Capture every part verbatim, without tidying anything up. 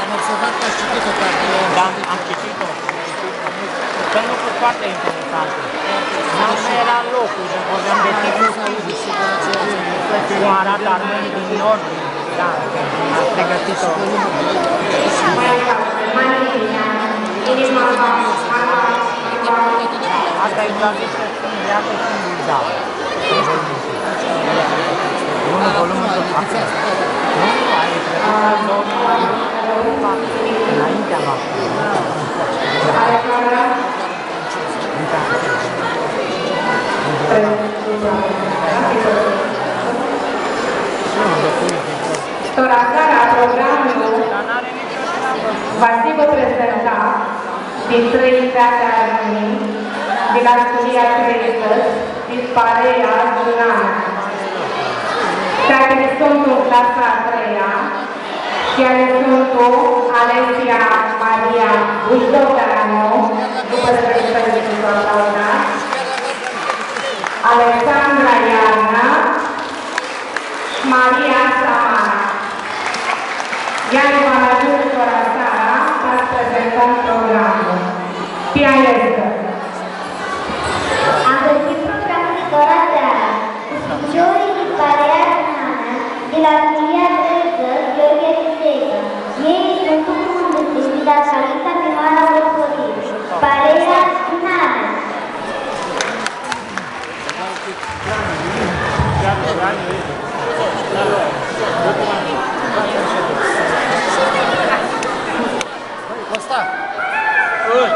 Am observat că ați citit-o cartea. Da, am citit-o. Că nu fost foarte interesant. Nu era locul, că vorbeam de tipul fizic. Cum arată armânii din nord, da, am pregătit-o. Asta e doar despre cum era pe fundul, da. Unul volumul tot acolo. Nu, ai trecut în două mii opt, înaintea noastră. Tora seara programlu va s-hibã prezentat di trei feati armãni di la sculia treidzãts, di parea Zunana. Featili suntu tu clasa a treia, eali suntu Alexia Maria Bușdoveanu, dupã s-vã aplaudash, Alexandra Iarna, Maria Samara. Eali va nã agiutã tora seara, ta s-prezentãm programlu. Pi aestã. Am gãsit programlu di tora seara cu ficiorlji di parea Zunana, di la sculia treidzãts, Gheorghe Țuțeca. Elj suntu cu mãndritsii di la Shalita Primara Vãrfãrii, parea Zunana. Costa! Oi!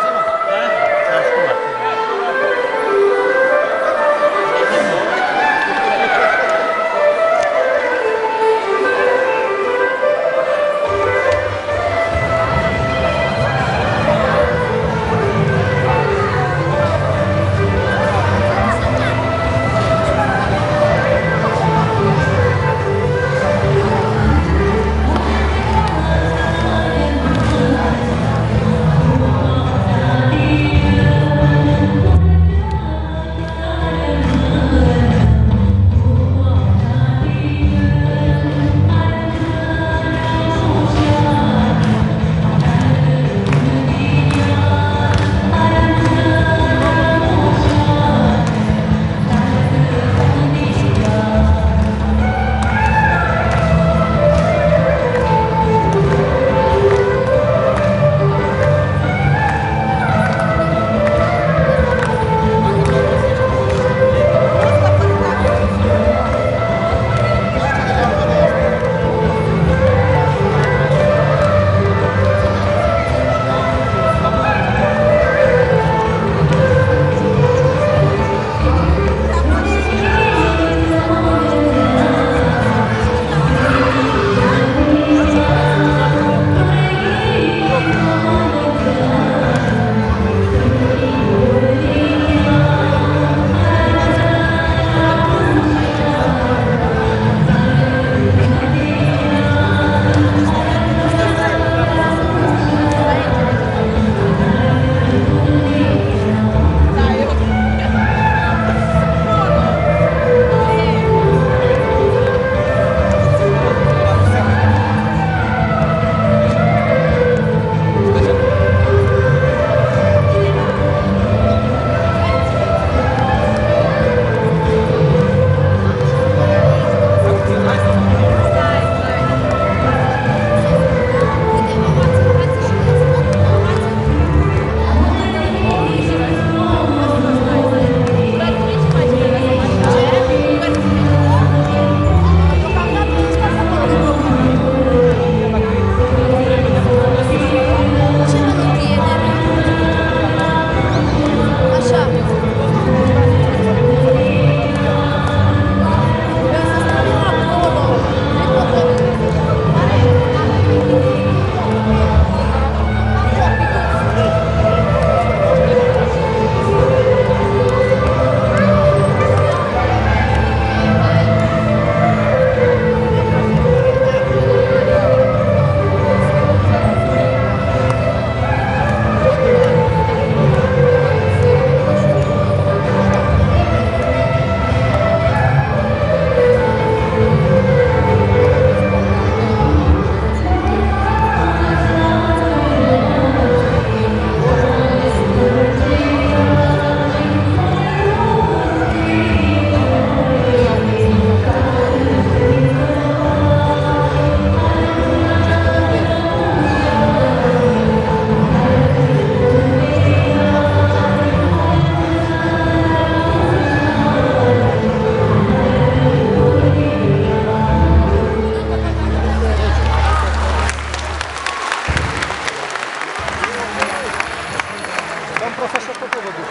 Profesor, tot eu vă duc.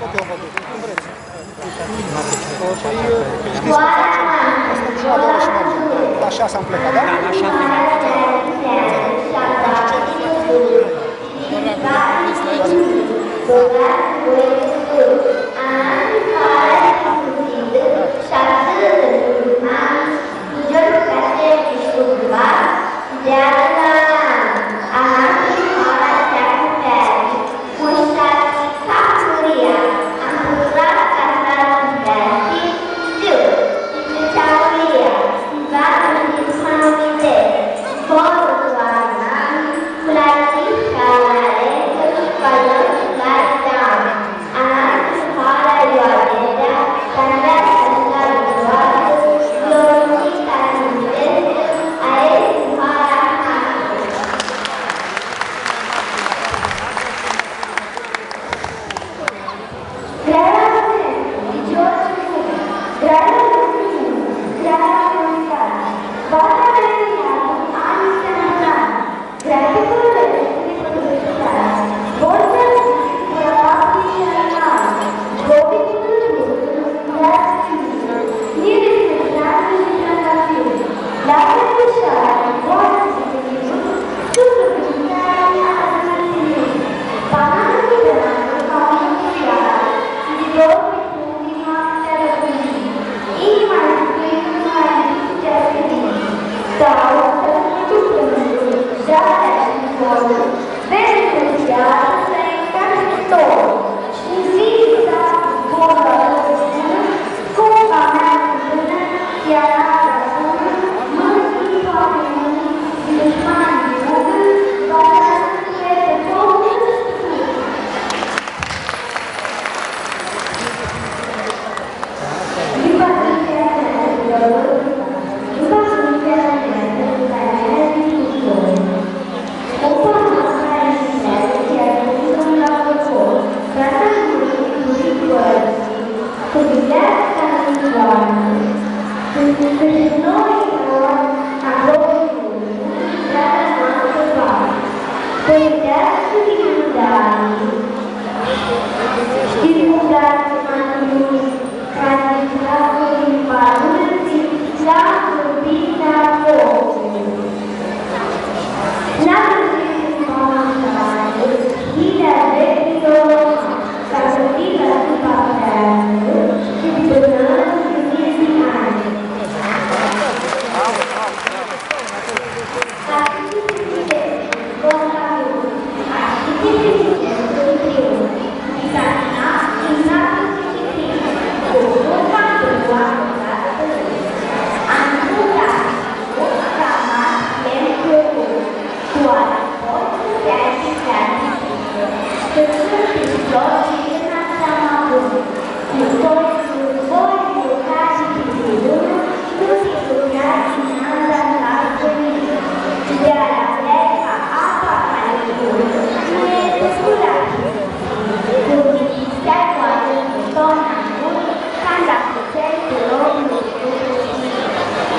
Tot eu vă duc. Cum vreți. Păi, știți cum facem? Asta e ziua de oră și mergem. La șase am plecat, da? Da, la șase mergem.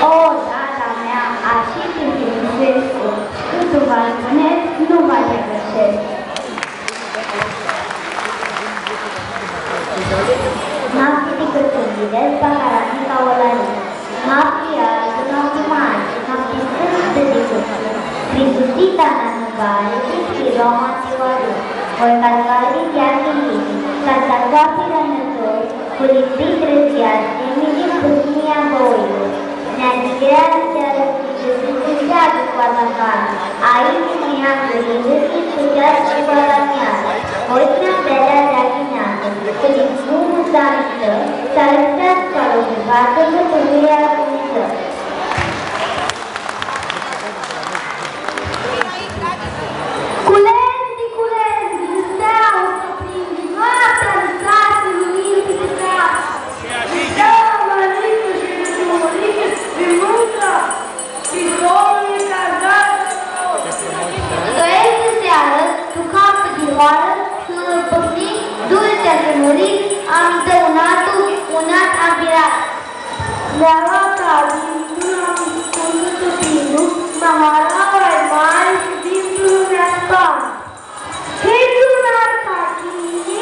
O, dada mea, ashi ti dzãtsescu, cãndu va spunets, nu va ti agãrshescu. Nafti ti cãrtsãnjidel, paharamnica olari. Nafti albi, nafti mari, nafti sãmtã di cãrtsã. Prisutita nã nãgari, ti Roma ti oari. Voi calcari di achilii, ca s-acoapirã nã dori, cu limbitri di artemidi, pãsnia boilor. Nã di greali di arãsitã, s-ãntsãnseadã cu atacari, aili neagri, rãsãnseadã cu atacari, voi nã belea di aghinatã, cu di bunã zamitã, s-arãseascã aluzivatã, cu tuia arãsitã. Culendi, culendi, steauã s-aprindi, noaptea nã trasi lumini pi cap. Steaua mãricã shi mãricã, pi mãndra, pi somnu cargata. Cã aestã searã, tu campã di hoarã, s-nã pãcnim dultsea di muri, am dãunatã, un an abirat. Neala ta, di tu am spusã tu tini, maharaua e mari shi di tu lumea span. Hei, tu nata, tini,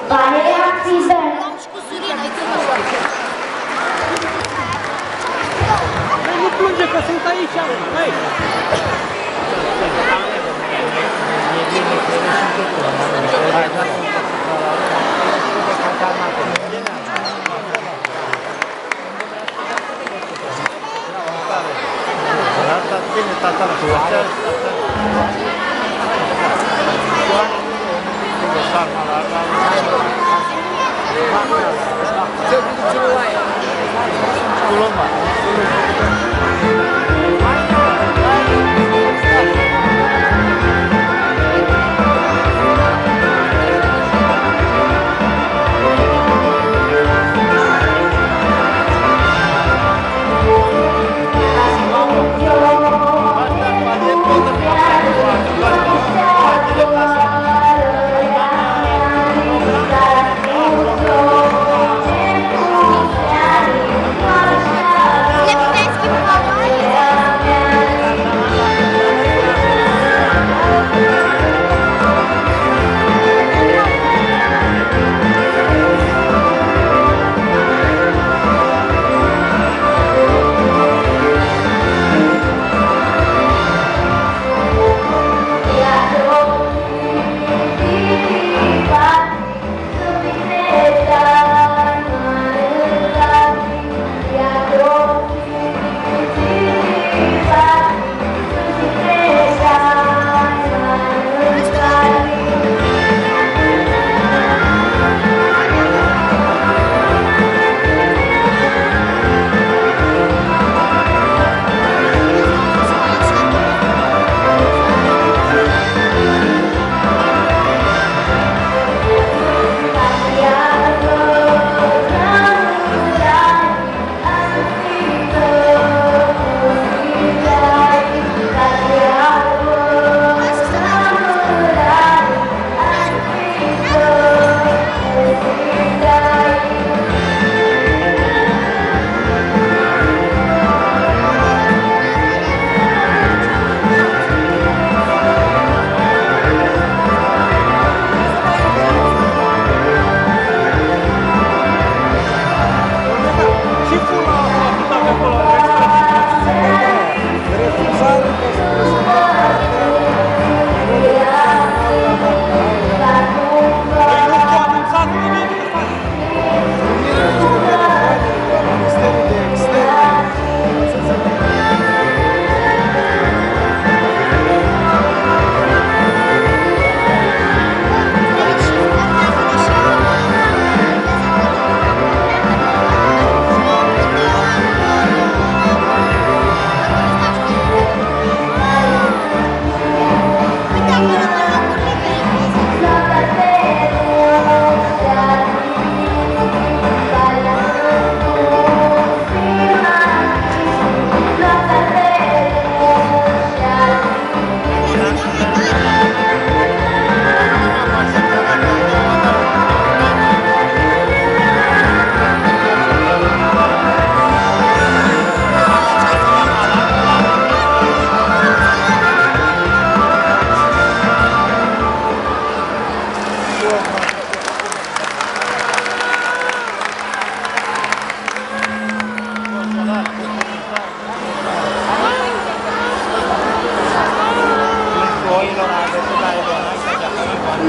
Pare accident. Hai, nu plânge, că sunt aici, mă. Hai!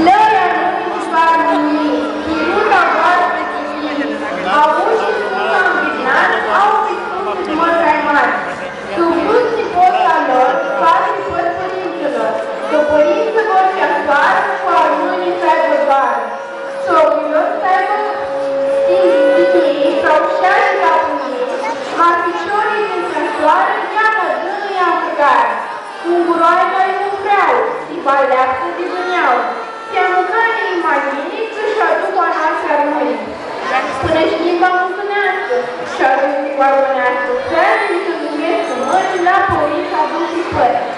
Lea armãnjlji di Armãnii, chirutã voastrã di mini, avushi suntu anvrinats, au pi sumtili mãtri mari. Suflutslji pot a lor, fatsi pot pãrintsãlor, cã pãrintsãlj vor s-asoarã cu armãnjlji s-aibã doarã. Socrul s-aibã tinjii, s-aushea di caplu ei, ma ficiorlji di-ntrã soarã, niheamã dãnã i-ancãcarã. Unguroailu ai un freauã, s-hibã aleapsã di dunjaua. S-amucã nai ma ghini, cã sh-aduc a noastrã armãnjlji pãnã shi limba musuneascã, sh-aduc limba armãneascã, featili s-duchescu mãrli la pãrintsã, aduc pi pãri.